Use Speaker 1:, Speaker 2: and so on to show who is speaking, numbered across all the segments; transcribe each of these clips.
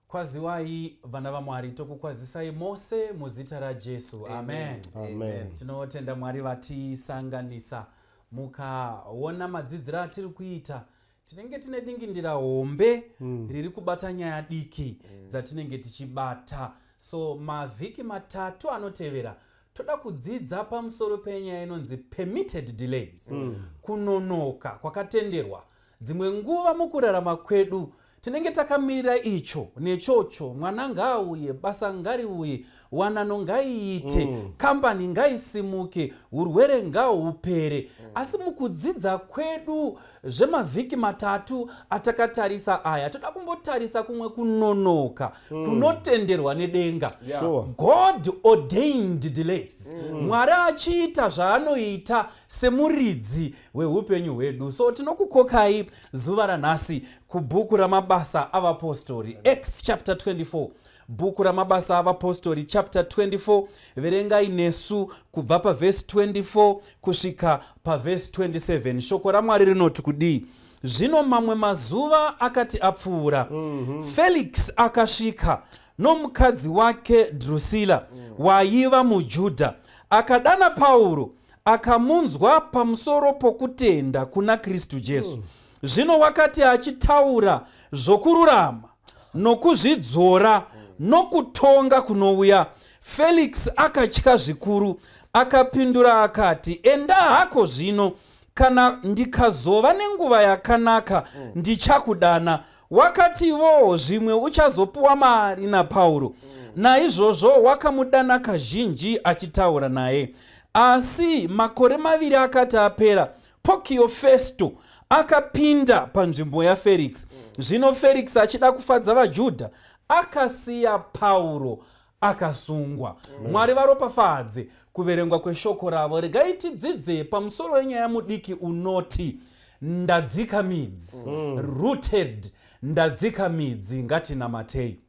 Speaker 1: Kwaziwai vana vaMwari, tokukwazisai mose muzita raJesu, amen.
Speaker 2: Amen.
Speaker 1: Tinotenda Mwari vatisanganisa. Mukaona madzidziro atiri kuita, tinenge tine dingindira hombe riri kubata nyaya diki dzatinenge tichibata. So mavhiki 3 anotevera toda kudzidza pamusoro penyaya inonzi permitted delays, kunonoka kwakatenderwa. Dzimwe nguva mukurarama kwedu tinenge takamirira icho nechocho, mwana ngaauye, basa ngariuye, wanano ngaiite, kambani ngaisimuke, urwere ngahupere. Asi mukudzidza kwedu zvemavhiki 3 atakatarisa aya, toda kumbotarisa kumwe kunonoka kunotenderwa nedenga. God ordained delays. Mwari achiita zvaanoita semuridzi weupenyu hwedu. So tinokukokai zuva ranhasi kubhuku raMabasa avaPostori, Acts chapter 24. Bhuku raMabasa avaPostori chapter 24, verengai nesu kubva pavhesi 24 kusvika pavhesi 27. Shoko raMwari rinoti kudii? Zvino mamwe mazuva akati apfuura, Felix akasvika nomukadzi wake Drusilla, waiva muJudha. Akadana Pauro, akamunzwa pamusoro pokutenda kuna Kristu Jesu. Zvino wakati achitaura zvokururama nokuzvidzora nokutonga kunouya, Felix akatya zvikuru, akapindura akati, "Enda hako zvino, kana ndikazova nenguva yakanaka, ndichakudana." Wakativo, "Zvimwe uchazopiwa mari naPauro." Naizvozvo wakamudana kazhinji achitaura naye. Asi makore 2 akati apera, Pokio Festo akapinda panzvimbo yaFerix. Zvino Felix achida kufadza vaJudha, akasiya Pauro akasungwa. Mwari varopafadze kuverengwa kweshoko ravo. Regai tidzidze pamusoro wenyaya mudiki unoti "Ndadzika midzi", rooted, ndadzika midzi. Ngatinamatei.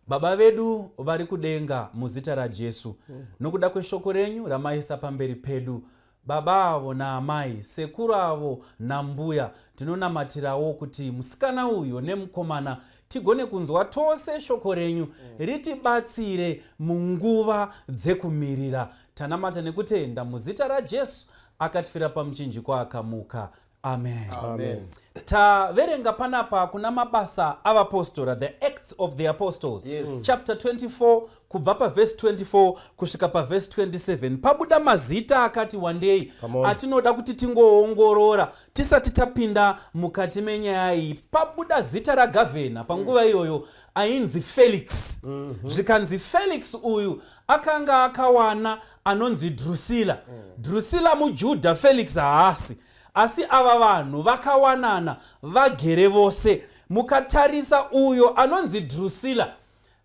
Speaker 1: Baba vedu vari kudenga, muzita raJesu, nokuda kweshoko renyu ramaisa pamberi pedu, baba avo naamai, sekuru avo nambuya, tinonamatirawo kuti musikana uyo nemukomana tigone kunzwa tose shoko renyu, ritibatsire munguva dzekumirira. Tanamata nekutenda muzita raJesu akatifira pamuchinjikwa akamuka, amen.
Speaker 2: Amen.
Speaker 1: Taverenga panapa kuna Mabasa avaPostora, the Acts of the Apostles, chapter 24, kubva pavhesi 24 kusvika pavhesi 27. Pabuda mazita akati wandei
Speaker 2: Come on.
Speaker 1: atinoda kuti tingoongorora tisati tapinda mukati menyaya iyi. Pabuda zita ragavhena panguva iyoyo ainzi Felix. Zvikanzi Felix uyu akanga akawana anonzi Drusilla. Drusilla muJudha, Felix haasi. Asi ava vanhu vakawanana vagere vose. Mukatarisa uyo anonzi Drusilla,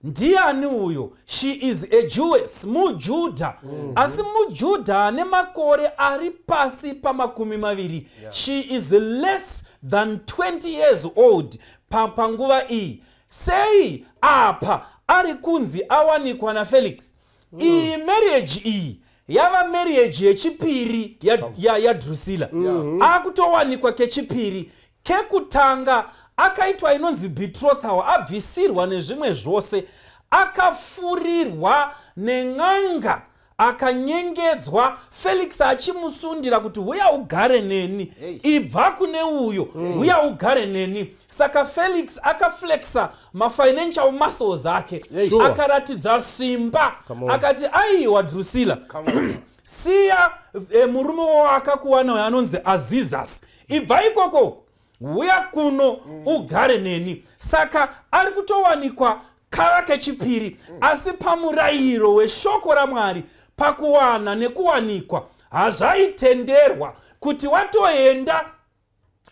Speaker 1: ndiani uyo? She is a Jewess, muJudha. Asi muJudha ane makore ari pasi pa20. She is less than 20 years old panguva iyi. Sei apa ari kunzi awanikwa naFelix? Iyi marriage iyi yava marriage yechipiri yaDrusilla. Akutowanikwa kechipiri. Kekutanga akaitwa inonzi betrothal, abvisirwa nezvimwe zvose, akafurirwa nen'anga, akanyengedzwa, Felix achimusundira kuti, "Huya ugare neni."
Speaker 3: Hey.
Speaker 1: "Ibva kune uyo, huya ugare neni." Saka Felix akaflexa mafinancial muscles ake.
Speaker 2: Hey.
Speaker 1: Akaratidza simba.
Speaker 2: Come on.
Speaker 1: Akati, "Aiwa Drusilla,
Speaker 3: Come on.
Speaker 1: siya murume wawakakuwana uyo anonzi Azizas, ibva ikoko, huya kuno ugare neni." Saka ari kutowanikwa kava kechipiri. Asi pamurayiro weshoko raMwari, pakuwana nekuwanikwa, hazvaitenderwa kuti watoenda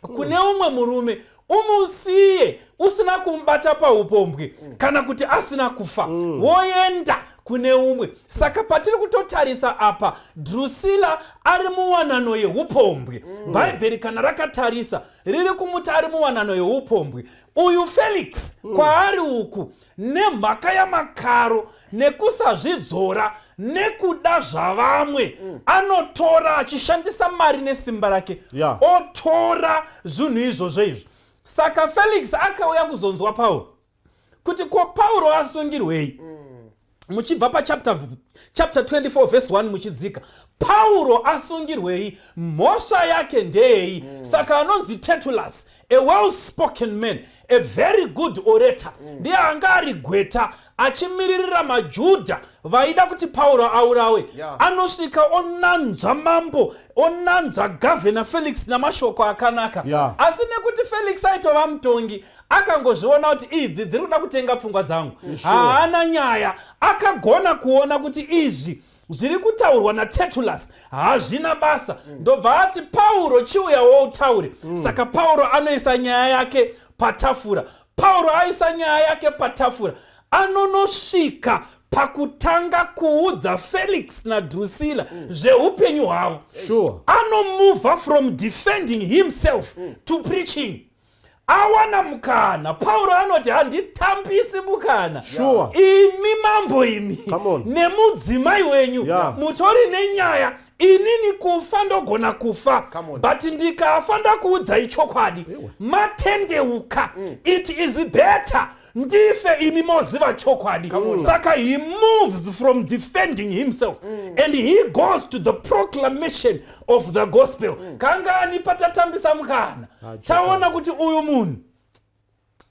Speaker 1: kune umwe murume umusiye usina kumubata paupombwe kana kuti asina kufa, woenda kune umwe. Saka patiri kutotarisa apa, Drusilla ari muwanano yeupombwe. Bhaibheri kana rakatarisa riri kumuti ari muwanano yeupombwe. Uyu Felix kwaari uku, nemhaka yamakaro nekusazvidzora nekuda zvavamwe, anotora achishandisa mari nesimba rake, otora zvinhu izvozvo izvo. Saka Felix akauya kuzonzwa Pauro. Kuti ko Pauro asungirwei? Muchibva pachapter chapter 24 verse 1 muchidzika, Pauro asungirwei? Mhosva yake ndeyei? Saka anonzi Tertullus, a well spoken man, a very good orator, ndiye anga ari gweta achimiririra maJudha vaida kuti Pauro aurawe. Anosvika onanzva mambo, onanzva Gavhena Felix namashoko akanaka. Asi nekuti Felix aitova mutongi, akangozviona kuti idzi dziri kuda kutenga pfungwa dzangu, haana nyaya. Akagona kuona kuti izvi zviri kutaurwa naTertullus hazvina basa. Ndobva ati, "Pauro, chiuyawo utaure." Saka Pauro anoisa nyaya yake patafura. Pauro aisa nyaya yake patafura, anonosvika pakutanga kuudza Felix naDrusilla zveupenyu hwavo. Anomova from defending himself to preaching. Awana mukana, Pauro anoti, "Handitambisi mukana. Imi mambo imi
Speaker 2: Come on.
Speaker 1: nemudzimai wenyu mutori nenyaya. Inini kufa ndogona kufa,
Speaker 3: Come on.
Speaker 1: but ndikafa ndakuudzai chokwadi, matendeuka. It is better ndife imi moziva chokwadi." Saka he moves from defending himself and he goes to the proclamation of the gospel. Kangani patatambisa mukana taona kuti uyu munhu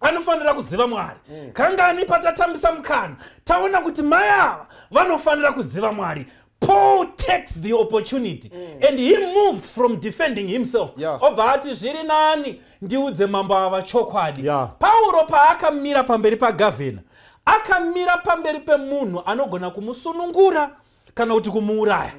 Speaker 1: anofanira kuziva Mwari? Kangani patatambisa mukana taona kuti mai ava vanofanira kuziva Mwari? Paul takes the opportunity and he moves from defending himself. Obva ati, "Zviri nani ndiudze mambo ava chokwadi." Pauro paakamira pamberi pagavhena, akamira pamberi pemunhu anogona kumusunungura kana kuti kumuuraya.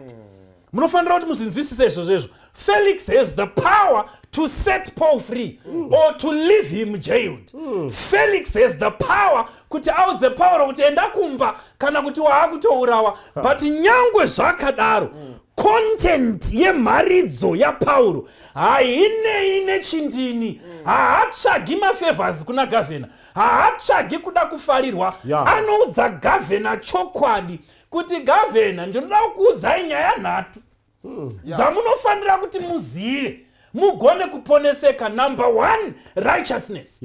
Speaker 1: Munofanira kuti muzvinzwisise izvozvo izvo. Felix has the power to set Paul free or to leave him jailed. Felix has the power kuti audze Pauro kuti enda kumba kana kuti waakutourawa. But nyangwe zvakadaro, content yemharidzo yaPauro hainei nechindini. Haatsvagi mafavors kuna gavhena, haatsvagi kuda kufarirwa. Anoudza gavhena chokwadi kuti, "Gavhena, ndinoda kukuudzai nyaya nhatu dzamunofanira kuti muzive mugone kuponeseka. Number one, righteousness.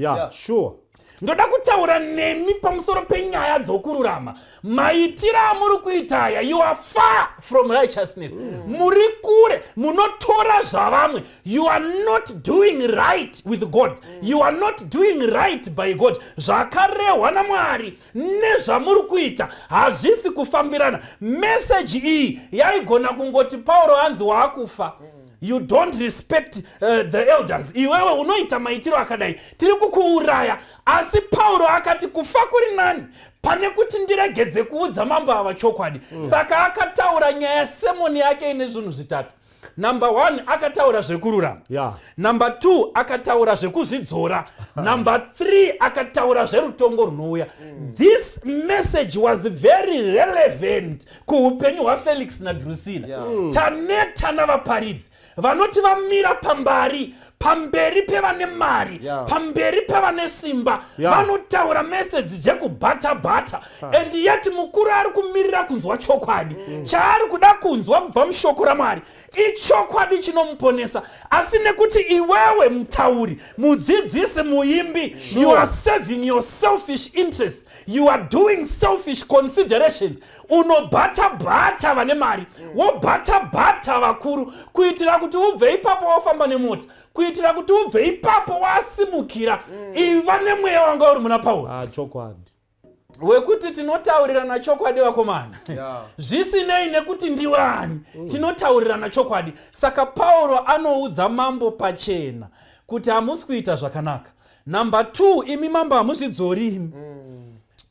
Speaker 1: Ndoda kutaura nemi pamusoro penyaya dzokururama. Maitiro amuri kuita aya, you are far from righteousness. Muri kure, munotora zvavamwe. You are not doing right with God. You are not doing right by God. Zvakarehwa naMwari nezvamuri kuita hazvisi kufambirana." Meseji iyi yaigona kungoti Pauro anzi waakufa. "You don't respect the elders. Iwewe unoita maitiro akadai, tiri kukuuraya." Asi Pauro akati, "Kufa kuri nani pane kuti ndiregedze kuudza mambo ava chokwadi." Saka akataura nyaya, sermon yake ine zvinhu zvitatu. Number one, akataura zvekururama. Number two, akataura zvekuzvidzora. Number three, akataura zverutongo runouya. This message was very relevant kuupenyu hwaFelix naDrusilla. Taneta navaparidzi vanoti vamira pambari pamberi pevane mari, pamberi pevane simba, vanotaura meseji dzekubhata-bhata, and yet mukuru ari kumirira kunzwa chokwadi. Chaari kuda kunzwa kubva mushoko raMwari ichokwadi chinomuponesa. Asi nekuti iwewe mutauri, mudzidzisi, muimbi, you are serving your selfish interests, you are doing selfish considerations, unobhata-bhata vane mari, wobhata-bhata vakuru kuitira kuti ubve ipapo wofamba nemota, kuitira kuti ubve ipapo wasimukira. Iva nemweya wanga uri muna Pauro
Speaker 2: Ah, chokwadi.
Speaker 1: wekuti tinotaurirana chokwadi, vakomana. Zvisinei nekuti ndiwani, tinotaurirana chokwadi. Saka Pauro anoudza mambo pachena kuti hamusi kuita zvakanaka. Number 2, imi mambo hamuzvidzori imi.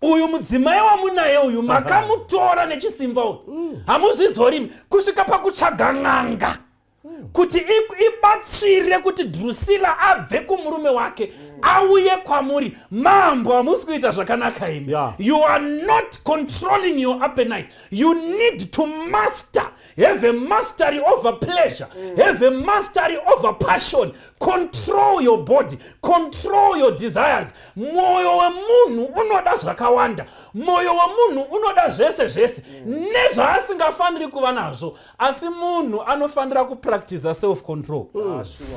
Speaker 1: Uyu mudzimai wamunaye uyu makamutora nechisimba uyu. Hamuzvidzori imi kusvika pakutsvaga n'anga kuti ibatsire kuti Drusilla abve kumurume wake auye kwamuri. Mambo, hamusi kuita zvakanaka imi. You are not controlling your appetite. You need to master, have a mastery over pleasure, have a mastery over passion. Control your body, control your desires. Mwoyo wemunhu unoda zvakawanda, mwoyo wemunhu unoda zvese zvese nezvaasingafaniri kuva nazvo. Asi munhu anofanira kupractiza self control,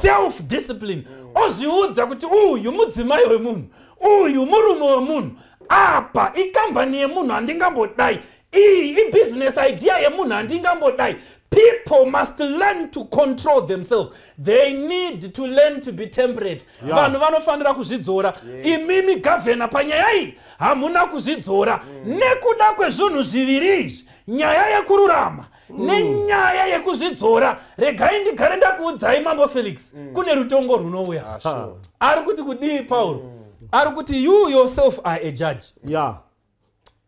Speaker 1: self discipline. Ozviudza kuti uyu mudzimai wemunhu, uyu murume wemunhu. Apa ikambani yemunhu handingambodai, iyi ibusiness idea yemunhu handingambodai. People must learn to control themselves. They need to learn to be temperate. Vanhu vanofanira kuzvidzora. Imimi gavhena, panyaya iyi hamuna kuzvidzora nekuda kwezvinhu zviviri izvi, nyaya yekururama nenyaya yekuzvidzora. Regai ndigare ndakuudzai, Mambo Felix, kune rutongo runouya. Ari kuti kudii Pauro? Ari kuti you yourself are a judge.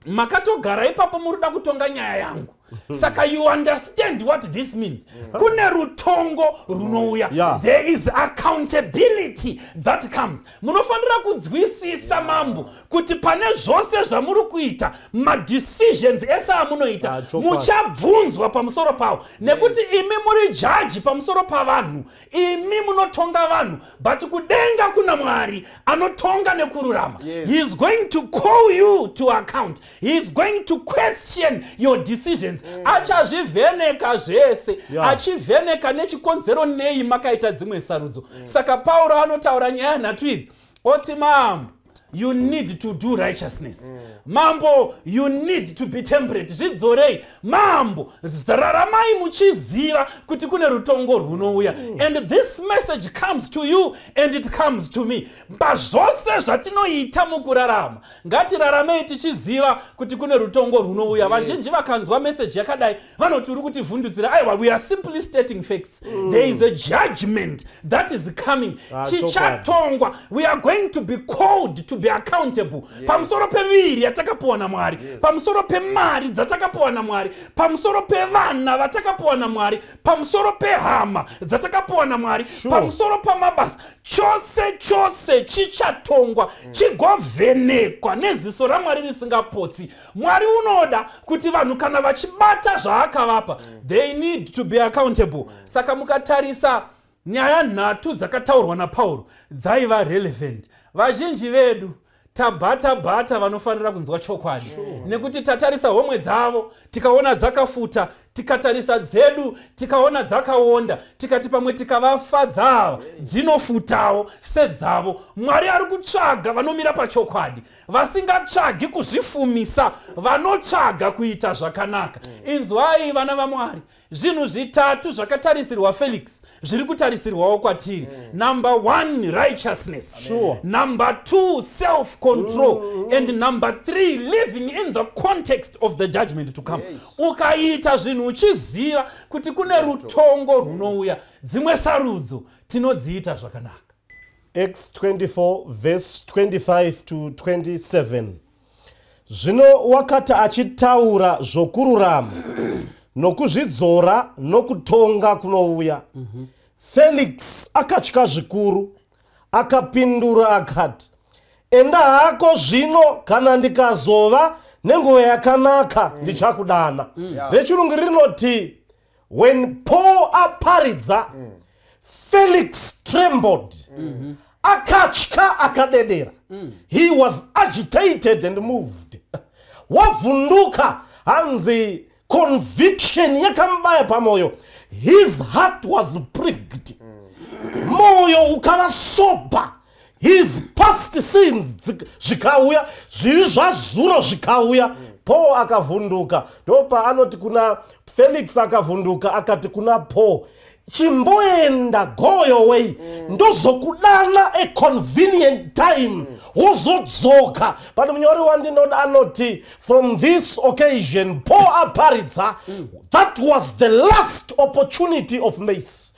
Speaker 1: Makatogara ipapo muri kuda kutonga nyaya yangu, saka you understand what this means. Kune rutongo runouya. There is accountability that comes. Munofanira kunzwisisa, mambo, kuti pane zvose zvamuri kuita, madecisions ese amunoita, muchabvunzwa pamusoro pawo, nekuti imi muri jaji pamusoro pavanhu, imi munotonga vanhu, but kudenga kuna Mwari anotonga nekururama. He is going to call you to account. He is going to question your decisions. Achazvivheneka zvese, achivheneka nechikonzero nei makaita dzimwe sarudzo. Saka Pauro anotaura nyaya nhatu idzi, oti, "Mambo, you need to do righteousness. Mambo, you need to be temperate, zvidzorei. Mambo, raramai muchiziva kuti kune rutongo runouya." And this message comes to you and it comes to me. Pazvose zvatinoita mukurarama, ngatiraramei tichiziva kuti kune rutongo runouya. Vazhinji vakanzwa meseji yakadai vanoti uri kutivhundutsira. Aiwa, we are simply stating facts. There is a judgment that is coming. Tichatongwa. We are going to be called to be accountable pamusoro pemiviri yatakapiwa naMwari, pamusoro pemari dzatakapiwa naMwari, pamusoro pevana vatakapiwa naMwari, pamusoro pehama dzatakapiwa naMwari, pamusoro pamabasa. Chose chose chichatongwa, chigovhenekwa neziso raMwari risingapotsi. Mwari unoda kuti vanhu kana vachibata zvaakavapa, they need to be accountable. Saka mukatarisa nyaya nhatu dzakataurwa naPauro, dzaiva relevant. Vazhinji vedu tabhata bhata vanofanira kunzwa chokwadi, nekuti tatarisa homwe dzavo tikaona dzakafuta, tikatarisa dzedu tikaona dzakaonda, tikati pamwe tikavafadza ava dzinofutawo sedzavo. Mwari ari kutsvaga vanomira pachokwadi, vasingatsvagi kuzvifumisa, vanotsvaga kuita zvakanaka. Inzwai, vana vaMwari, zvinhu zvitatu zvakatarisirwa Felix zviri kutarisirwawo kwatiri. Number one, righteousness. Number two, self control and number three, living in the context of the judgment to come. Ukaita zvinhu uchiziva kuti kune rutongo runouya, dzimwe sarudzo tinodziita zvakanaka.
Speaker 2: Acts 24 verse 25 to 27. Zvino wakati achitaura zvokururama nokuzvidzora nokutonga kunouya, Felix akatya zvikuru, akapindura akati, "Enda hako zvino, kana ndikazova nenguva yakanaka ndichakudana." Rechirungu rinoti, when Paul aparidza, Felix trembled, akatya, akadedera. He was agitated and moved, wavhunduka. Hanzi conviction yakamubaya pamwoyo. His heart was pricked, mwoyo ukava sober. His past sins zvikauya, zvivi zvazuro zvikauya. Paul akavhunduka. Ndopaanoti kuna Felix, akavhunduka, akati kuna Paul, "Chimboenda, go your way, ndozokudana a convenient time, wozodzoka." Pane munyori wandinoda anoti from this occasion, Paul aparidza, that was the last opportunity of mercy.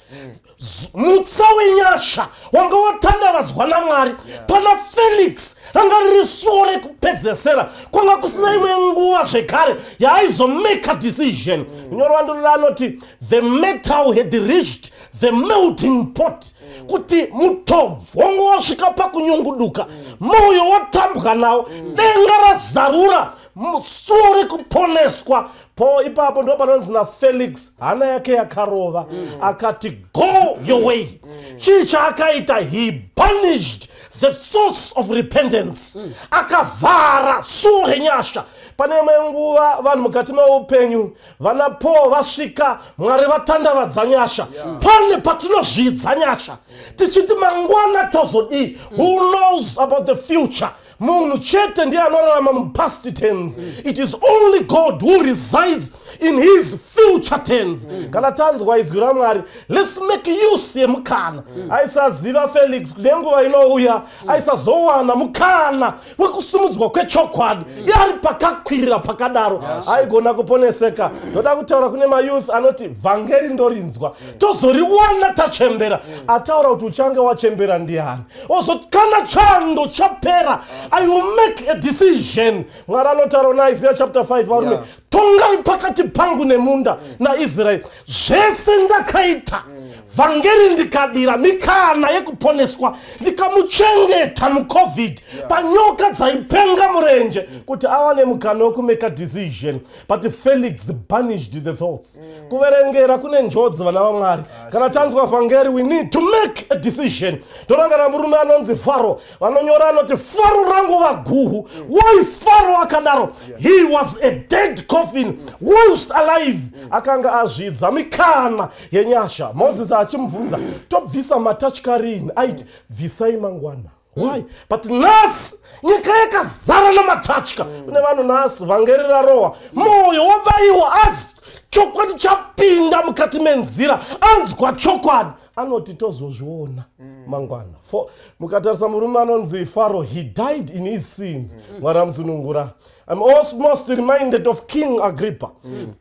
Speaker 2: Mutsa wenyasha wanga watandavadzwa naMwari pana Felix ranga riri suo rekupedzesera. Kwanga kusina imwe nguva zvekare yaaizomake a decision. Munyori wandinoda anoti the metal had reached the melting pot, kuti mutobvu wanga wasvika pakunyunguduka, mwoyo watambwa nawo, denga razarura suo rekuponeswa. Po ipapo ndo panonzi naFelix hana yake yakarova, akati, "Go your way." Chii chaakaita? He banished the thoughts of repentance, akavhara suo renyasha. Pane imwe nguva vanhu mukati meupenyu, vana Paul vasvika, Mwari vatandavadza nyasha, pane patinozvidza nyasha tichiti mangwana tozodii. Who knows about the future? Munhu chete ndiye anorarama mupast tense. It is only God who resides in his future tense. Kana tanzwa izwi raMwari, let's make use yemukana. Aisaziva Felix nenguva inouya aisazowana mukana wekusumudzwa kwechokwadi. Iye ari pakakwirira pakadaro, aigona kuponeseka. Ndoda kutaura kune mayouth anoti vhangeri ndorinzwa, tozoriwana tachembera. Ataura kuti uchange wachembera ndiani? Ozoti kana chando chapera, I will make a decision. Mwari anotaura kuna Isaiah chapter 5, varume, tongai pakati pangu nemunda naIsraeri. Zvese ndakaita, vhangeri ndikadira mikana yekuponeswa, ndikamuchengeta muCovid, panyoka dzaipenga murenje, kuti awane mukana wekumake decision. But Felix banished the thoughts. Kuverengera kune njodzi, vana vaMwari. Kana tanzwa vhangeri, we need to make a decision. Ndorangana murume anonzi Faro. Vanonyora anoti Faro rangova guhu. Why Faro akadaro? He was a dead coffin whilst alive. Akanga azvidza mikana yenyasha. Moses achimubvunza, tobvisa matatya rini? Aiti, bvisai mangwana. Why? But nhasi nyika yakazara namatatya. Kune vanhu nhasi vhangeri rarohwa, mwoyo wabayiwa, asi chokwadi chapinda mukati menzira, anzwa chokwadi, anoti tozozviona mangwana. Mukatarisa murume anonzi Faro, he died in his sins. Mwari amusunungura. I'm almost reminded of King Agrippa.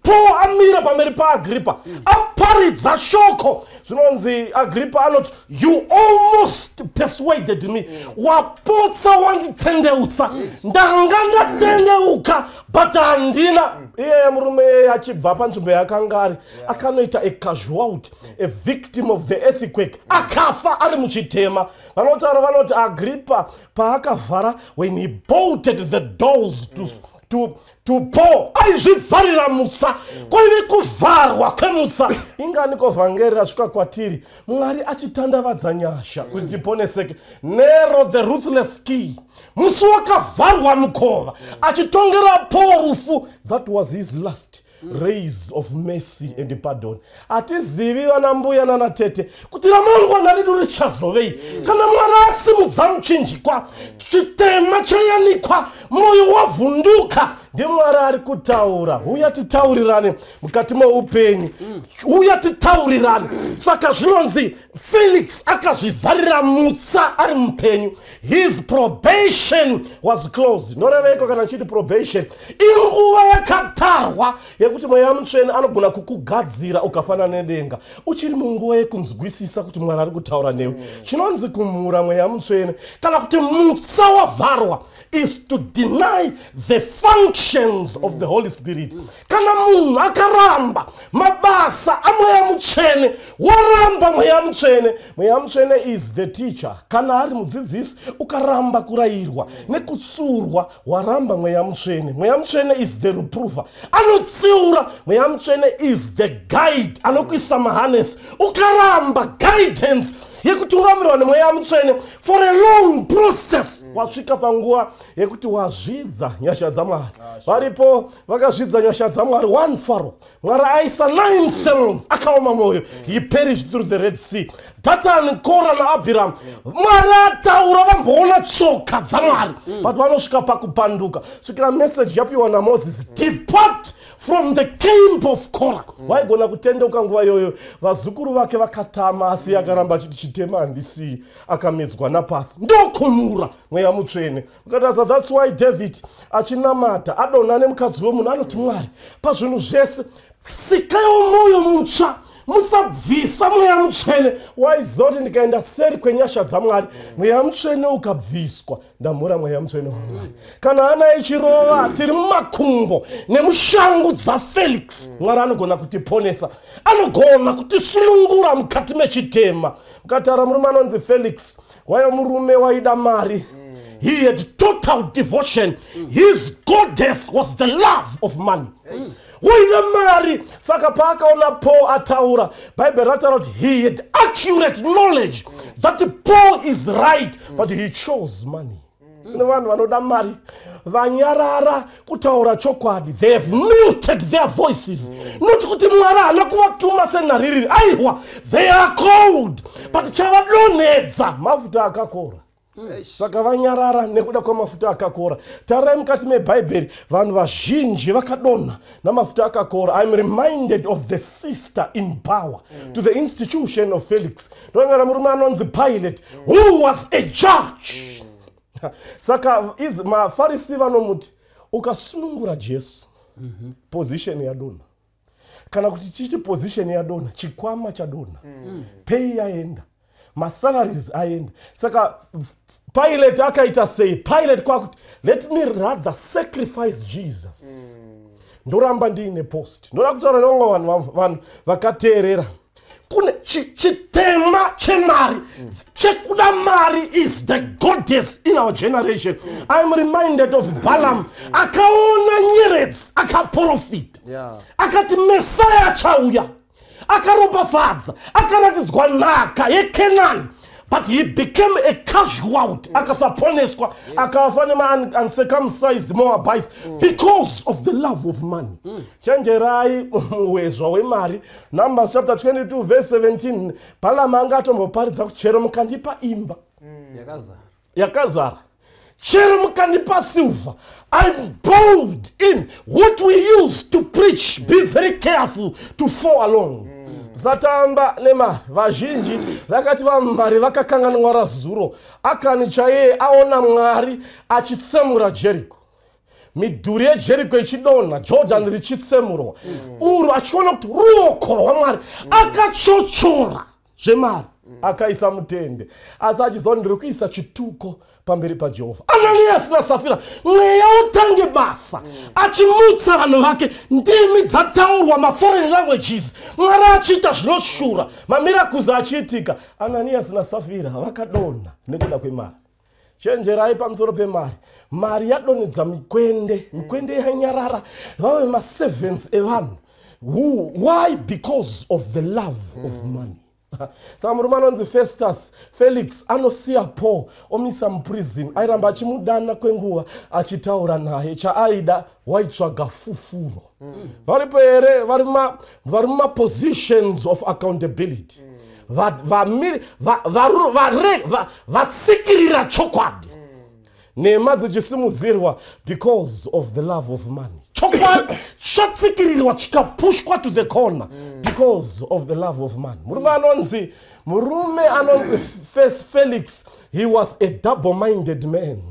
Speaker 2: Paul amira pamberi paAgrippa, aparidza shoko, zvinonzi Agrippa anoti, "You almost persuaded me." Wapotsa wanditendeutsa. Ndanga ndatendeuka, but handina. Iye murume iyeye achibva panzvimbo yaakanga ari, akanoita a casualty, a victim of the earthquake, akafa ari muchitema. Vanotaura vanoti Agrippa paakavhara, when he bolted the doors to Paul, aizvivharira mutsa. Kwaive kuvharwa kwemutsa. Inganiko vhangeri rasvika kwatiri, Mwari achitandavadza nyasha kuti tiponeseke. Nero the ruthless king, musi wakavharwa mukova achitongera Paul rufu, that was his last rays of mercy and pardon. Hatizivi, vana mbuya nanatete, kuti ramangwana redu richazovei. Kana Mwari asimudza muchinjikwa, chitema chayanikwa, mwoyo wavhunduka, ndiMwari ari kutaura, "Uya titaurirane mukati meupenyu, uya titaurirane." Saka zvinonzi Felix akazvivharira mutsa ari mupenyu. His probation was closed. Noreveiko kana chiti probation? Inguva yakatarwa yekuti Mweya Mutsvene anogona kukugadzira ukafanana nedenga, uchiri munguva yekunzwisisa kuti Mwari ari kutaura newe. Chinonzi kumhura Mweya Mutsvene kana kuti mutsa wavharwa is to deny the functions of the Holy Spirit. Kana munhu akaramba mabasa aMweya Mutsvene, waramba Mweya Mutsvene. Mweya Mutsvene is the teacher. Kana ari mudzidzisi, ukaramba kurayirwa nekutsurwa, waramba Mweya Mutsvene. Mweya Mutsvene is the reprover, anotsiura. Mweya Mutsvene is the guide, anokuisa maharness. Ukaramba guidance yekutungamirwa neMweya Mutsvene for a long process, wasvika panguva yekuti wazvidza nyasha dzaMwari. Varipo vakazvidza nyasha dzaMwari. One Faro, Mwari aisa nine sermons, akaoma mwoyo, he perished through the Red Sea. Datan, Kora naAbhiram, Mwari ataura, vamboona tsoka dzaMwari, but vanosvika pakupanduka svikira message yapiwa naMoses, "Depart from the camp of Kora." Waigona kutendeuka nguva iyoyo. Vazukuru vake vakatama, asi akaramba achiti, "Chitema handisii." Akamedzwa napasi. Ndokumura Mweya Mutsvene. Ukatarisa, that's why David achinamata, adonha nemukadzi wemunhu, anoti, "Mwari, pazvinhu zvese sikaiwo mwoyo mutsva, musabvisa Mweya Mutsvene." Waiziva kuti ndikaenda seri kwenyasha dzaMwari, Mweya Mutsvene ukabviswa, ndamhura Mweya Mutsvene waMwari. Kana hana ichirova, tiri mumakumbo nemushangu dzaFelix, Mwari anogona kutiponesa, anogona kutisunungura mukati mechitema. Mukataura murume anonzi Felix, waiva murume waida mari. He had total devotion. His goddess was the love of money. Waida mari. Saka paakaona Paul ataura, Bhaibheri rataura kuti he had accurate knowledge that Paul is right, but he chose money. Kune vanhu vanoda mari, vanyarara kutaura chokwadi. They have muted their voices. Not kuti Mwari haana kuvatuma senhaririri, aiwa, they are cold, but chavadonhedza mafuta akakora. Saka vanyarara nekuda kwamafuta akakora. Tarirai mukati mebhaibheri, vanhu vazhinji vakadonha namafuta akakora. I'm reminded of the sister in power to the institution of Felix. Ndongara murume anonzi Pilate, who was a judge. Saka mafarisi vanomuti, ukasunungura Jesu, position yadonha. Kana kuti tichiti position yadonha, chikwama chadonha, pay yaenda, masalaries aenda. Saka Pilate akaita sei? Pilate kwakuti, "Let me rather sacrifice Jesus, ndoramba ndiine post." Ndoda kutaura nevamwe vanhu vakateerera. Kune chitema chemari, chekuda mari is the goddess in our generation. I'm reminded of Balaam, akaona nyeredzi, akaprofita, akati Mesaya achauya, akaropafadza, akaratidzwa nhaka yeKenani, but he became a casualty, akasaponeswa, akafa nema-uncircumcised Moabites because of the love of money. Chenjerai muwezwa wemari. Numbers chapter 22 verse 17, Balaam anga atomboparidza kuti chero mukandipa imba
Speaker 1: yakazara,
Speaker 2: yakazara, chero mukandipa silver, I'm bold in what we use to preach. Be very careful to fall along. Musatamba nemari. Vazhinji vakati vamari vakakanganwa razuro. Akani chaiye aona Mwari achitsemura Jeriko, midhuri yeJeriko ichidonha, Jordan richitsemurwa, uru achiona kuti ruoko rwaMwari, akachochora zvemari, akaisa mutende, asi achiziva kuti ndiri kuisa chituko pamberi paJehovha. Ananiasi naSafira, mweya utange basa achimutsa vanhu vake, ndimi dzataurwa, maforeign languages, Mwari achiita zvinoshura, mamiracles achiitika. Ananiasi naSafira vakadonha nekuda kwemari. Chenjerai pamusoro pemari. Mari yadonhedza mikwende, mikwende yanyarara, vave maservants evanhu. Why? Because of the love of money. Saka murume anonzi Festus, Felix, anosiya Paul, omisa muprison. Airamba achimudana kwenguva, achitaura naye. Chaaida, waitsvaga fufuro. Varipo here vari mumapositions of accountability, vatsikirira chokwadi, nhema dzichisimudzirwa because of the love of money? Chokwadi chatsikirirwa, chikapushwa to the corner because of the love of money. Murume anonzi Felix, he was a double minded man.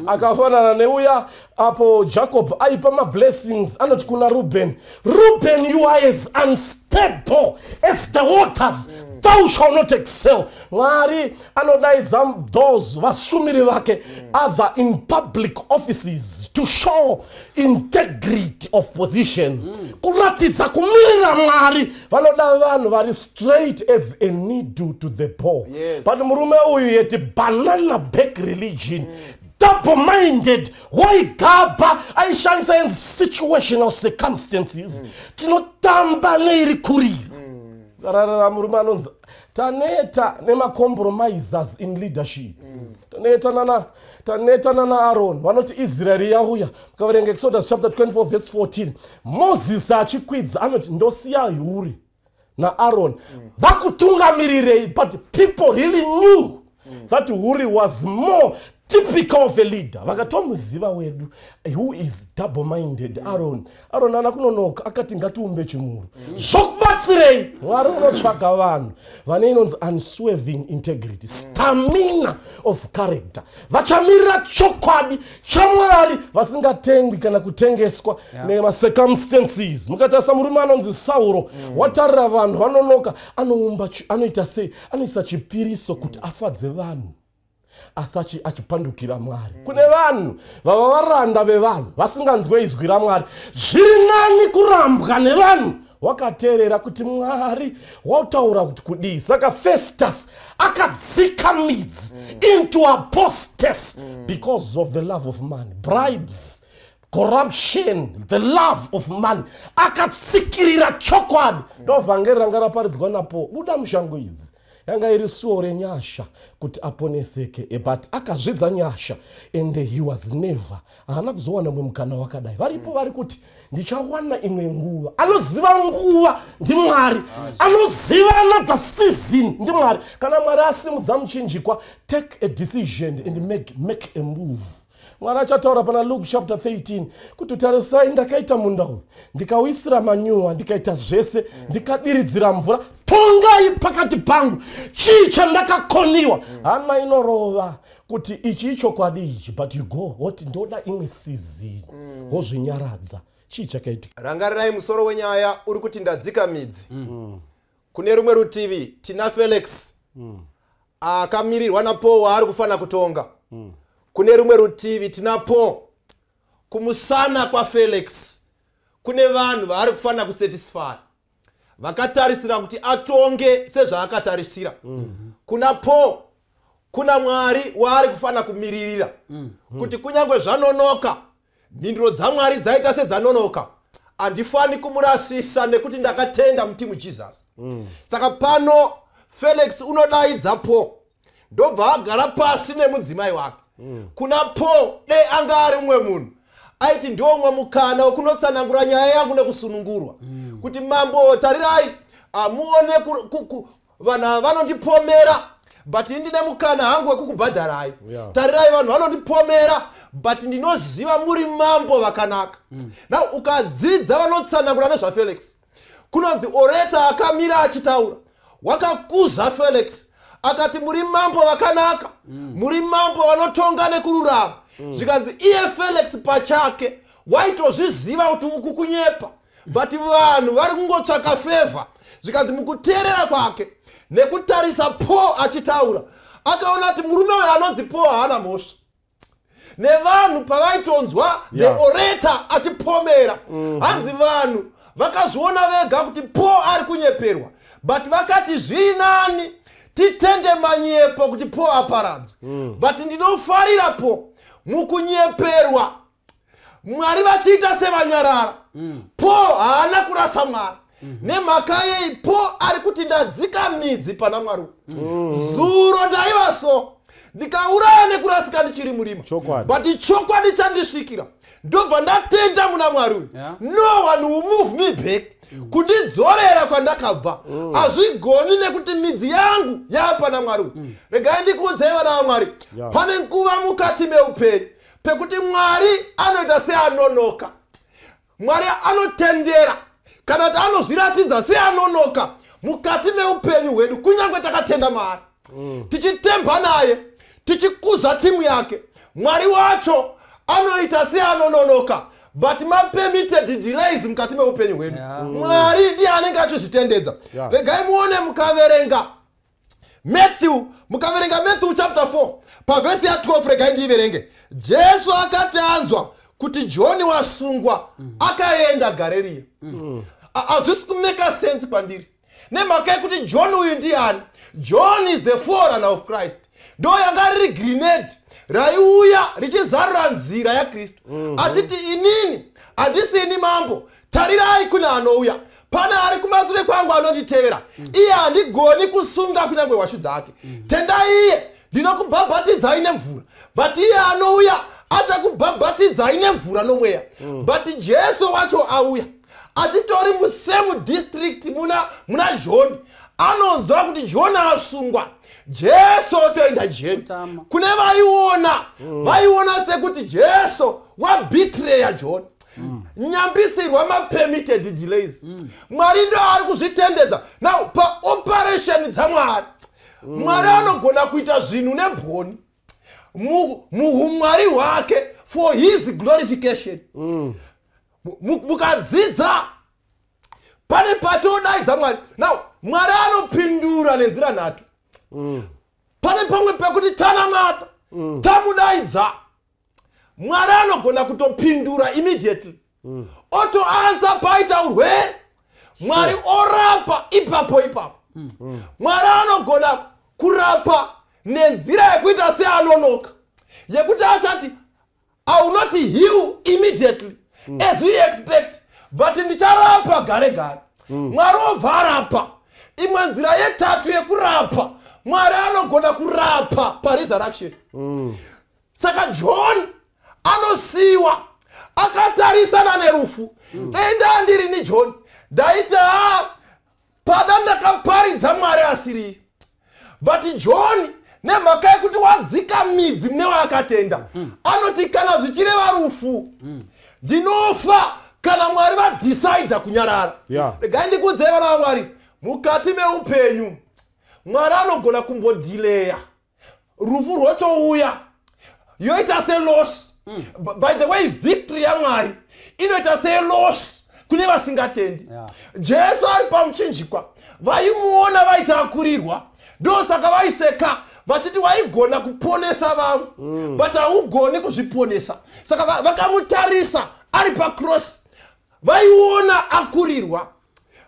Speaker 2: Akafanana neuya apo Jacob aipa mablessings, anoti kuna Ruben, "Ruben, you are as unstable as the waters, thou shall not excel." Mwari anodaidza those vashumiri vake, other in public offices, to show integrity of position, kuratidza kumirira Mwari. Vanoda vanhu vari straight as a needle to the pole. But murume uyu yeti banana back religion, double minded, waigabha, aishandisa in situational circumstances. Tinotamba neiri kurira rarara. Murume anonzi, taneta nemacompromisers in leadership. Taneta nana Aaron vanoti Israeri yauya. Mukaverenga Exodus chapter 24 verse 14, Mozisi achikwidza anoti, "Ndosiya Huri naAaron vakutungamirirei." But people really knew that Huri was more typical of a leader. Vakatomuziva wedu who is double minded. Aaron ana kunonoka, akati, "Ngatiumbe chimuru." Zvokubatsirei? Mwari unotsvaga vanhu vane inonzi unswerving integrity, stamina of character, vachamirira chokwadi chaMwari, vasingatengwi kana kutengeswa nemacircumstances. Mukatarisa murume anonzi Sauro, watarira vanhu vanonoka, anoumba anoita sei? Anoisa chipiriso kuti afadze vanhu, asi achipandukira Mwari. Kune vanhu vava varanda vevanhu, vasinganzwe izwi raMwari. Zviri nani kurambwa nevanhu wakateerera kuti Mwari wautaura kuti kudii. Saka Festus akadzika midzi into apostasy because of the love of money, bribes, corruption, the love of money. Akatsikirira chokwadi. Ndo vhangeri ranga raparidzwa napo. Buda mushango idzi. Yanga iri suo renyasha kuti aponeseke, but akazvidza nyasha and he was never, haana kuzowana mumwe mukana wakadai. Varipo vari kuti ndichawana imwe nguva. Anoziva nguva ndiMwari, anoziva another season ndiMwari. Kana Mwari asimudza muchinjikwa, take a decision and make a move. Mwari achataura pana Luke chapter 13 kuti tarisai, ndakaita munda uyu, ndikauisira manyuwa, ndikaita zvese, ndikadiridzira mvura. Tongai pakati pangu, chii chandakakoniwa? Hama inorova kuti ichi ichokwadi ichi, but you go woti ndoda imwe season, wozvinyaradza. Chii chakaitika?
Speaker 3: Rangarirai, musoro wenyaya uri kuti ndadzika midzi. Kune rumwe rutivi tina Felix akamirirwa naPaul waari kufanira kutonga. Kune rumwe rutivi tina Paul. Kumusana kwaFelix kune vanhu vaari kufanira kusatisfy, vakatarisira kuti atonge sezvaakatarisira. Kuna Paul kuna Mwari waari kufanira kumiririra, kuti kunyange zvanonoka, mhinduro dzaMwari dzaita sedzanonoka, handifani kumurasisa nekuti ndakatenda mutimu Jesus. Saka pano Felix unodaidza Paul, ndobva agara pasi nemudzimai wake. Kuna Paul, dei anga ari mumwe munhu, aiti ndomwe mukana wekunotsanangura nyaya yangu nekusunungurwa, kuti mambo, tarirai, amuone vanhu ava vanondipomera, but indine mukana hangu wekukubhadharai. Tarirai, vanhu vanondipomera, but ndinoziva muri mambo vakanaka. Now ukadzidza vanotsanangura nezvaFelix, kunonzi orator akamira achitaura wakakuza Felix, akati muri mambo vakanaka, muri mambo vanotonga nekururama. Zvikanzi iye Felix pachake waitozviziva kuti uku kunyepa, but vanhu vari kungotsvaka favour. Zvikanzi mukuteerera kwake nekutarisa Paul achitaura, akaona kuti murume uyu anonzi Paul haana mhosva. Nevanhu pavaitonzwa the orator achipomera, hanzi vanhu vakazviona vega kuti Paul ari kunyeperwa, but vakati zviri nani titende manyepo kuti Paul aparadzwe. But ndinofarira Paul mukunyeperwa, Mwari vachiita sevanyarara, Paul haana kurasa Mwari. Nemhaka yei? Paul ari kuti ndadzika midzi pana Mwari. Zuro ndaiva so, ndikauraya nekurasika ndichiri murima, but chokwadi chandisvikira, ndobva ndatenda muna Mwari uyu. No one will move me back, kundidzorera kwandakabva hazvigoni, nekuti midzi yangu yaapana Mwari uyu. Regai ndikuudzei, vana vaMwari, pane nguva mukati meupenyu pekuti Mwari anoita seanonoka. Mwari anotendera kana kuti anozviratidza seanonoka mukati meupenyu hwedu, kunyange takatenda Mwari, tichitemba naye, tichikuza timu yake. Mwari wacho anoita seanononoka, but mapermitted delays mukati meupenyu hwedu, Mwari ndiye anenge achizvitendedza. Regai muone, mukaverenga Matthew, mukaverenga Matthew chapter 4 pavhesi ya12, regai ndiiverenge. Jesu akati anzwa kuti Johni wasungwa, akaenda Garirea. Hazvisi kumake sense kwandiri, nemhaka yekuti John uyu ndiani? John is the forerunner of Christ. Ndo yanga riri grenade raiuya richizarura nzira yaKristu, achiti inini handisi ini mambo, tarirai kune anouya, pane ari kumasure kwangu anonditevera, iye handigoni kusunga kunyange hwashu dzake. Tendai iye, ndinokubhabhatidzai nemvura, but iye anouya achakubhabhatidzai nemvura nomweya. But Jesu wacho auya achitori musame district muna John. Anonzwa kuti John asungwa, Jesu otoenda jeni.
Speaker 1: Kutama.
Speaker 3: Kune vaiona, vaiona sekuti Jesu wabetraya John. Nyambisirwa mapermitted delays, Mwari ndo ari kuzvitendedza. Now paoperation dzaMwari, Mwari anogona kuita zvinhu nemboni muumwari hwake for his glorification. Mukadzidza pane patodaidza Mwari, now Mwari anopindura nenzira nhatu. Pane pamwe pekuti tanamata, tamudaidza, Mwari anogona kutopindura immediately, otoanswer. Paita urwere, Mwari orapa ipapo ipapo. Mwari anogona kurapa nenzira yekuita seanonoka, yekuti achati I will not heal immediately as we expect, but ndicharapa gare gare. Mwari obva arapa. Imwe nzira yetatu yekurapa, Mwari anogona kurapa paresurrection. Saka John anosiyiwa akatarisana nerufu. Denda ndirini John, ndaiti ha pada ndakaparidza Mwari asiri. But John, nemhaka yekuti wadzika midzi mune waakatenda, anoti kana zvichireva rufu, ndinofa kana Mwari vadhisaidha kunyarara. Regai ndikuudzei, vana vaMwari, mukati meupenyu Mwari anogona kumbodhileya, rufu rwotouya, yoita seloss. By the way, victory yaMwari inoita seloss kune vasingatendi. Jesu ari pamuchinjikwa, vaimuona vaita akurirwa, ndosaka vaiseka vachiti waigona kuponesa vamwe, but haugoni kuzviponesa. Saka vakamutarisa ari pacross, vaiona akurirwa,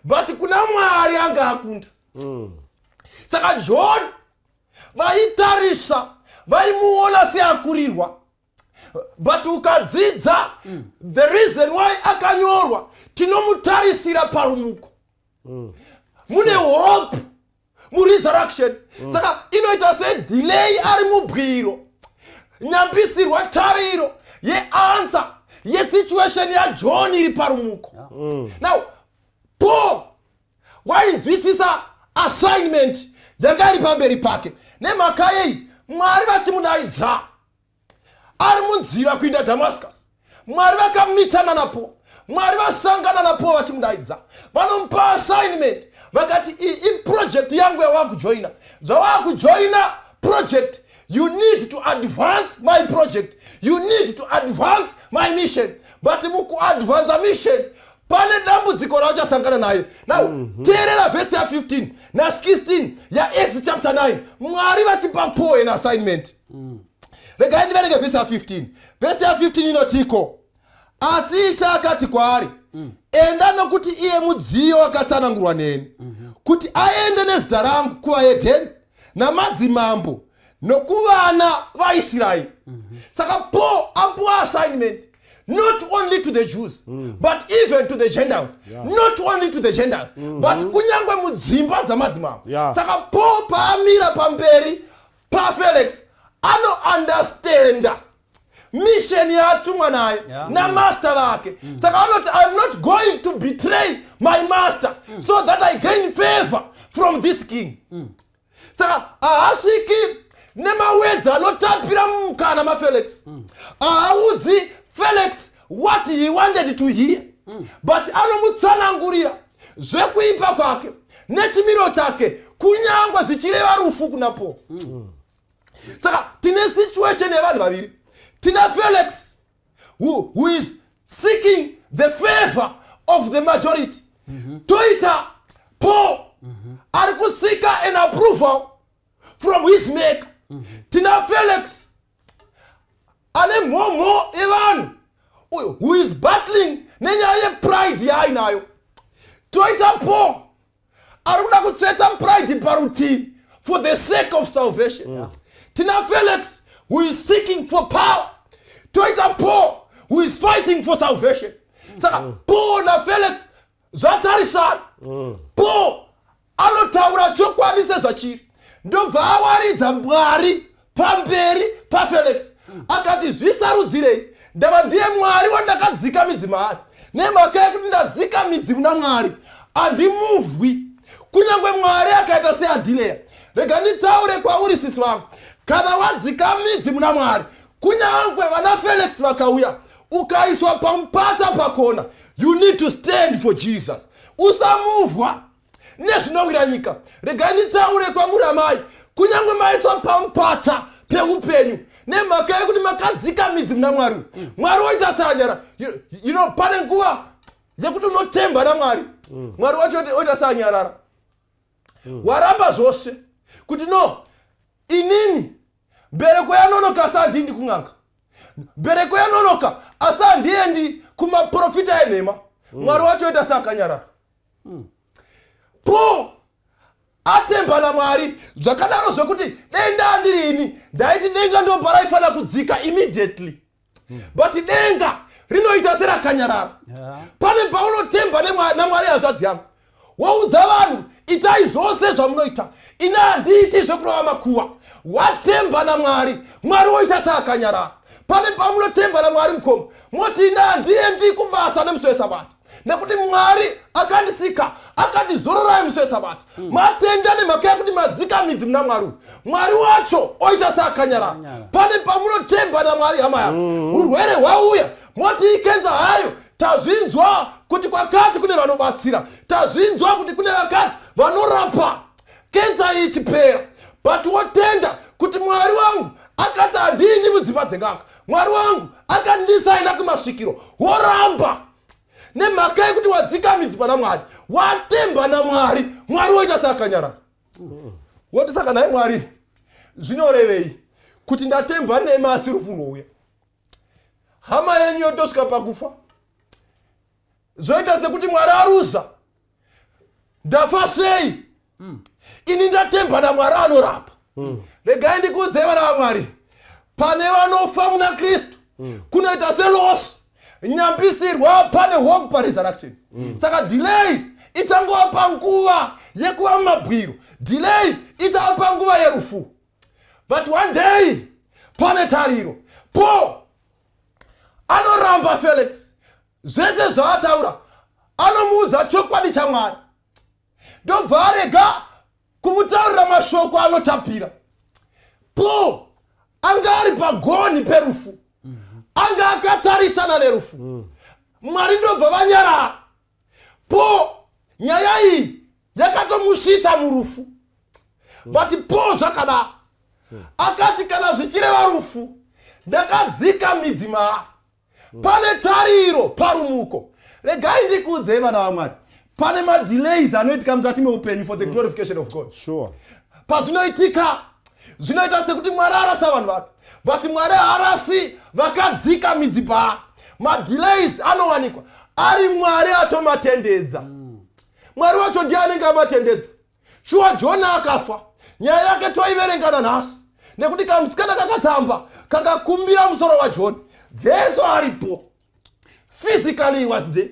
Speaker 3: but kuna Mwari anga akunda. Saka John vaitarisa, vaimuona seakurirwa, but ukadzidza the reason why akanyorwa, tinomutarisira parumuko. Mune hope muresurrection. Saka inoita sedelay ari mubwiro, nyambisirwa tariro yeanswer yesituation yaJohn iri parumuko. Now Paul wainzwisisa assignment yanga iri pamberi pake. Nemhaka yei? Mwari vachimudaidza ari munzira kuinda Damascus, Mwari vakamitana napo, Mwari vasangana napo vachimudaidza, vanomupa assignment, vakati iyi iproject yangu yawakujoina. Zvawakujoina project, you need to advance my project, you need to advance my mission. But mukuadvansa mission pane dambudziko rauchasangana naye. Now teerera vhesi ya15 na16 yaActs chapter 9, Mwari vachipa Paul an assignment. Regai ndiverenge vhesi ya15. Vhesi ya15 inotiko, "Asi Ishe akati kwaari, 'Enda, nokuti iye mudziyo wakatsanangurwa neni kuti aende nezita rangu kuvahedheni namadzimambo nokuvana vaIsraeri.'" Saka Paul apuwa assignment not only to the Jews, but even to the Gentiles. Not only to the Gentiles, but kunyange mudzimba dzamadzimambo. Saka Paul paamira pamberi paFelix, anoundestanda mission yaatumwa naye namaster vake. Saka anoti, "I'm not going to betray my master so that I gain favor from this king." Saka haasviki nemawedzi anotapira mukana maFelix. Haaudzi Felix what he wanted to hear, but anomutsanangurira zvekuipa kwake nechimiro chake, kunyangwe zvichireva rufu kuna Paul. Saka tine situation yevanhu vaviri. Tina Felix who is seeking the favor of the majority, toita Paul ari kuseeka an approval from his maker. Tina Felix ane mhomho yevanhu, who is battling nenyaya yepride yaainayo, toita Paul ari kuda kutsveta pride parutivi for the sake of salvation. Tina Felix who is seeking for power, toita Paul who is fighting for salvation. Saka Paul naFelix zvatarisana. Paul anotaura chokwadi sezvachiri, ndobva awaridza Mwari pamberi paFelix, akati, "Zvisarudzirei, ndava ndiye Mwari wandakadzika midzi maari. Nemhaka yekuti ndadzika midzi muna Mwari, handimuvhwi kunyange Mwari akaita seadhileya." Rega nditaure kwauri, sisi vangu, kana wadzika midzi muna Mwari, kunyange vana Felix vakauya, ukaiswa pamupata pakona, you need to stand for Jesus. Usamuvhwa nezvinowira nyika. Regai nditaure kwamuri amai, kunyange maiswa pamupata peupenyu, nemhaka yekuti makadzika midzi muna Mwari, Mwari woita seanyara. Pane nguva yekuti unotemba naMwari, Mwari wacho oita seanyarara. Waramba zvose kuti no, inini mbereko yanonoka asi handiendi kun'anga, mbereko yanonoka asi handiendi kumaprofita enhema. Mwari wacho oita seakanyarara. Paul atemba naMwari zvakadaro zvekuti denda handirini, ndaiti denga ndobva raifanira kudzika immediately, but denga rinoita serakanyarara. Pane paunotemba naMwari, hanzvadzi yangu, woudza vanhu, Itai zvose zvamunoita, ini handiiti zvekurova makuva. Watemba naMwari, Mwari woita seakanyarara. Pane pamunotemba naMwari, mukoma, moti, "Ina handiendi kubasa nemusi weSabata nekuti Mwari akandisika akati zororai musi weSabata." Matenda nemhaka yekuti madzika midzi muna Mwari uyu. Mwari wacho oita seakanyarara. Pane pamunotemba naMwari, hama yako, urwere hwauya, moti, "Ikenza hayo, tazvinzwa kuti kwakati kune vanobatsira, tazvinzwa kuti kune vakati vanorapa kenza iyi ichipera." But wotenda kuti Mwari wangu akati handini mudzimba dzenganga, Mwari wangu akati ndisaenda kumasvikiro. Woramba nemhaka yekuti wadzika midzi pana Mwari, watemba naMwari. Mwari woita seakanyarara. Woti, "Saka nhai Mwari, zvinorevei kuti ndatemba nemi asi rufu rwouya?" Hama yenyu yotosvika pakufa, zvoita sekuti Mwari aruza. Ndafa sei ini ndatemba naMwari anorapa? Regai ndikuudzei, vana vaMwari, pane vanofa muna Kristu kunoita seloss. Nyambisirwa, pane hope paresurrection. Saka delay ichangova panguva yekuva mumabwiro, delay ichava panguva yerufu, but one day pane tariro. Paul anoramba Felix zvese zvaataura, anomuudza chokwadi chaMwari, ndobva arega kumutaurira mashoko anotapira. Paul anga ari pagoni perufu, anga akatarisana nerufu. Mwari ndobva vanyarara. Paul, nyaya iyi yakatomusvitsa murufu, but Paul zvakadaro akati, "Kana zvichireva rufu, ndakadzika midzi maari. Pane tariro parumuko." Regai ndikuudzei, vana vaMwari, pane madelays anoitika mukati meupenyu for the glorification of God. Pazvinoitika, zvinoita sekuti Mwari arasa vanhu vake, but Mwari haarasi vakadzika midzi paari. Madelays anowanikwa ari Mwari atomatendedza. Mwari wacho ndiye anenge amatendedza. Shuwa, Jona akafa, nyaya yake toiverenga nanhasi nekuti kamusikana kakatamba kakakumbira musoro waJona. Jesu aripo physically, he was there.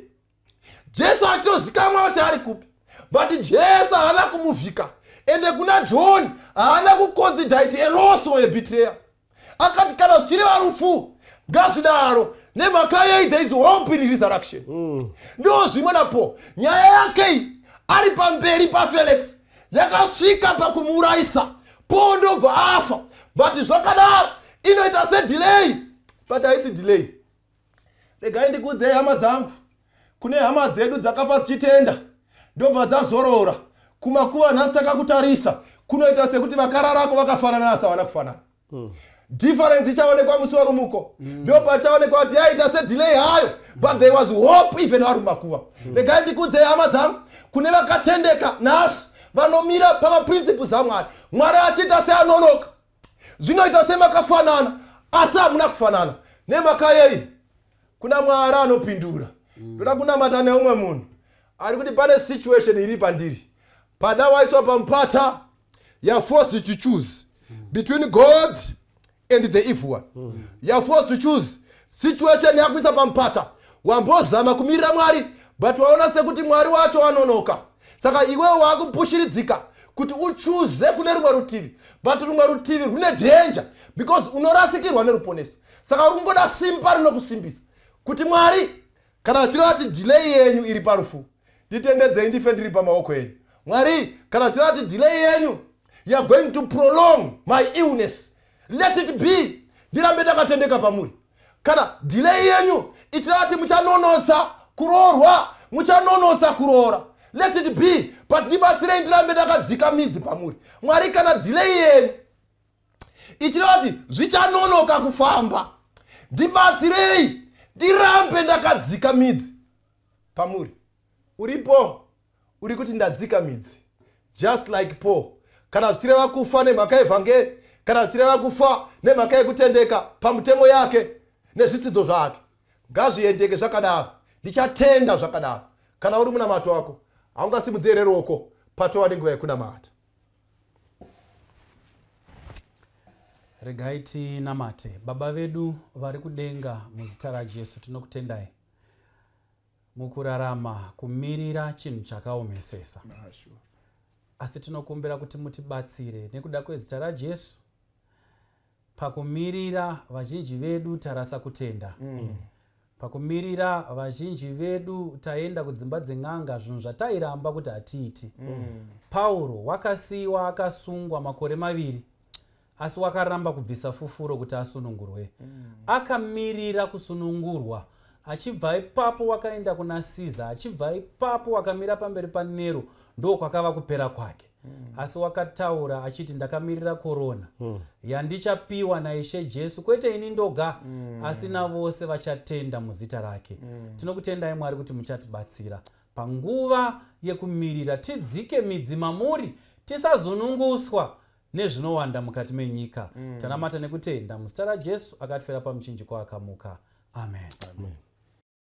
Speaker 3: Jesu achitozikamwa kuti ari kupi, but Jesu haana kumuvhika. Ende kuna John haana kuconsider it a loss or a betrayal. Akati, "Kana zvichireva rufu, ngazvidaro." Nemhaka yei? There is hope in resurrection. Ndo zvimwe napo nyaya yake iyi, ari pamberi paFelix, yakasvika pakumuurayisa. Paul ndobva afa, but zvakadaro inoita sedelay, but haisi delay. Regai ndikuudzei, hama dzangu, kune hama dzedu dzakafa dzichitenda, ndobva dzazorora kumakuva. Nhasi takakutarisa, kunoita sekuti vakararako vakafanana, asi havana kufanana. Difference ichaonekwa musi werumuko. Ndo pachaonekwa kuti yaita sedelay hayo, but there was hope even vari mumakuva. Regai ndikuudzei, hama dzangu, kune vakatendeka nhasi vanomira pamaprinciples aMwari, Mwari achiita seanonoka, zvinoita semakafanana asi hamuna kufanana. Nemhaka yei? Kuna Mwari anopindura. Ndoda kunamata neumwe munhu ari kuti pane situation iri pandiri pada, waiswa pamupata. You are forced to choose between God and the evil one. You are forced to choose. Situation yakuisa pamupata, wambozama kumirira Mwari, but waona sekuti Mwari wacho wanonoka. Saka iwewe wakupushiridzika kuti uchuze kune rumwe rutivi, but rumwe rutivi rune danger because unorasikirwa neruponeso. Saka uri kungoda simba rinokusimbisa kuti, "Mwari, kana achireva kuti delay yenyu iri parufu, nditendedzei ndife ndiri pamaoko enyu. Mwari, kana achireva kuti delay yenyu, you are going to prolong my illness, let it be, ndirambe ndakatendeka pamuri. Kana delay yenyu ichireva kuti muchanonotsa kuroorwa, muchanonotsa kuroora, let it be, but ndibatsirei ndirambe ndakadzika midzi pamuri. Mwari, kana delay yenyu ichireva kuti zvichanonoka kufamba, ndibatsirei ndirambe ndakadzika midzi pamuri." Uripo uri kuti, "Ndadzika midzi just like Paul. Kana zvichireva kufa nemhaka yevhangeri, kana zvichireva kufa nemhaka yekutendeka pamutemo yake nezvidzidzo zvake, ngazviendeke zvakadaro, ndichatenda zvakadaro." Kana uri munamato wako, haungasimudzire ruoko patova nenguva yekunamata?
Speaker 1: Regai tinamate. Baba vedu vari kudenga, muzita raJesu tinokutendai. Mukurarama, kumirira chinhu chakaomesesa. Asi tinokumbira kuti mutibatsire nekuda kwezita raJesu. Pakumirira vazhinji vedu tarasa kutenda. Pakumirira vazhinji vedu taenda kudzimba dzen'anga, zvinhu zvatairamba kuti hatiiti. Pauro wakasiyiwa akasungwa makore 2, asi wakaramba kubvisa fufuro kuti asunungurwe. Akamirira kusunungurwa. Achibva ipapo wakaenda kuna Siza, achibva ipapo wakamira pamberi paNero, ndo kwakava kupera kwake. Asi wakataura achiti, ndakamirira korona yandichapiwa naIshe Jesu, kwete ini ndoga, asi navose vachatenda muzita rake. Tinokutendai Mwari kuti muchatibatsira panguva yekumirira, tidzike midzi mamuri, tisazununguswa nezvinowanda mukati menyika. Tanamata nekutenda muzita raJesu akatifera pamuchinjikwa akamuka. Amen. Amen.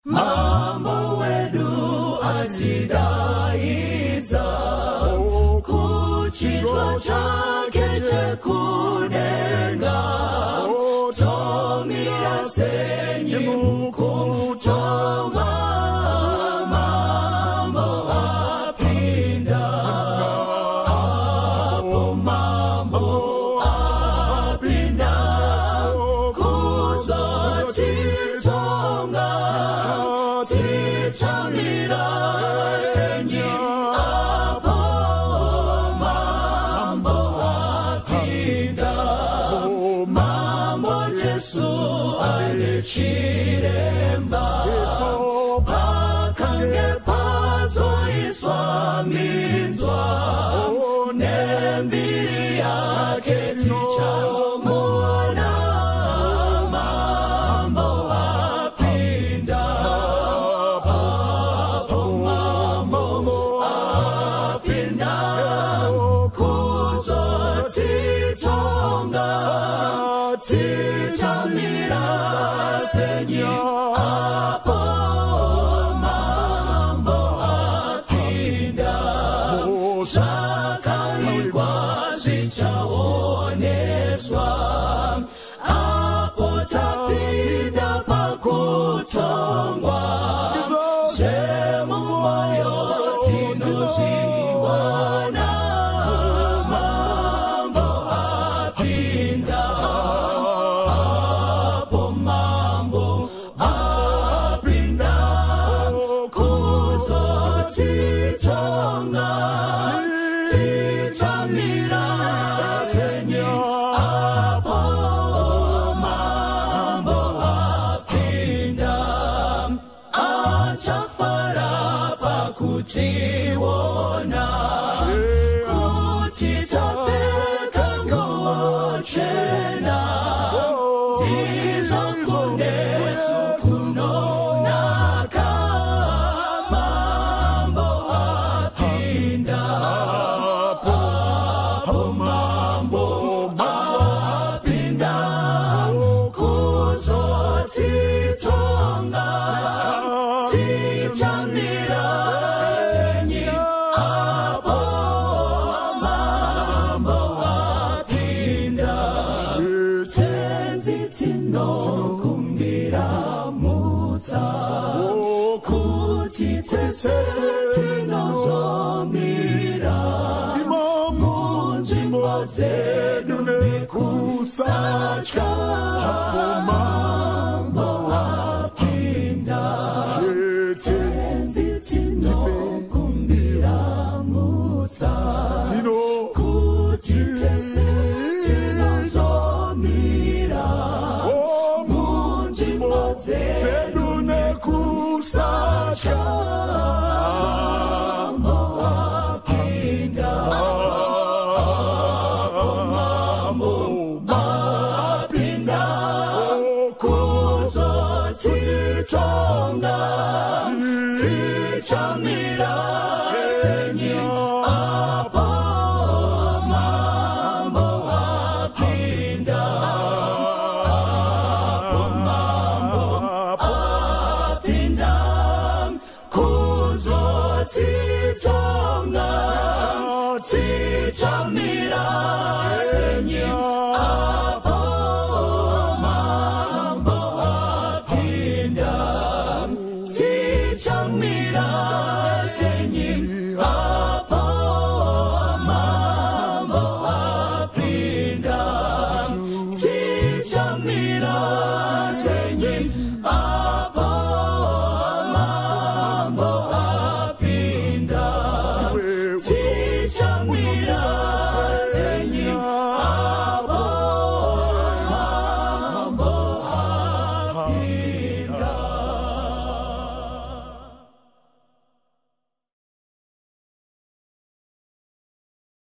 Speaker 4: Mambo wedu atidaidza kuchidyo chake chekudenga, tomira senyi mukutonga. Mambo apinda, apo mambo apinda kuzotitonga, tichamira senyi apo mambo apinda. Mambo Jesu ane chiremba, pakange pazoiswa minzwa, nembiri yake tichamuona. Mambo apinda, apo mambo apinda kuzotitonga, tichamira senyi apo mambo apinda. Zvakaigwa zvichaoneswa apo tapinda pakutongwa, zvemumoyo tinozviwana. Mambo apinda, apo mambo apinda kuzotitonga, tichamira senyi apo mambo apinda. Achafara pakutiona kuti tapfeka nguo chena, ndizvo kunesu kunonaka. Mambo apinda, apo mambo apinda kuzotitonga, tichamira senyi apo mambo apinda. Tenzi tinokumbira mutsa kuti tese tinozomira munzvimbo dzedu nekusatya. Mambo apinda, tenzi tinokumbira mutsa kuti tese tinozomira munzvimbo dzedu nekusatya. Mambo apinda, apo mambo apinda kuzotitonga, tichamira senyi apo mambo apinda, apo mambo apinda kuzotitonga, tichamira senyi apo mambo apinda, tichamira senyi apo.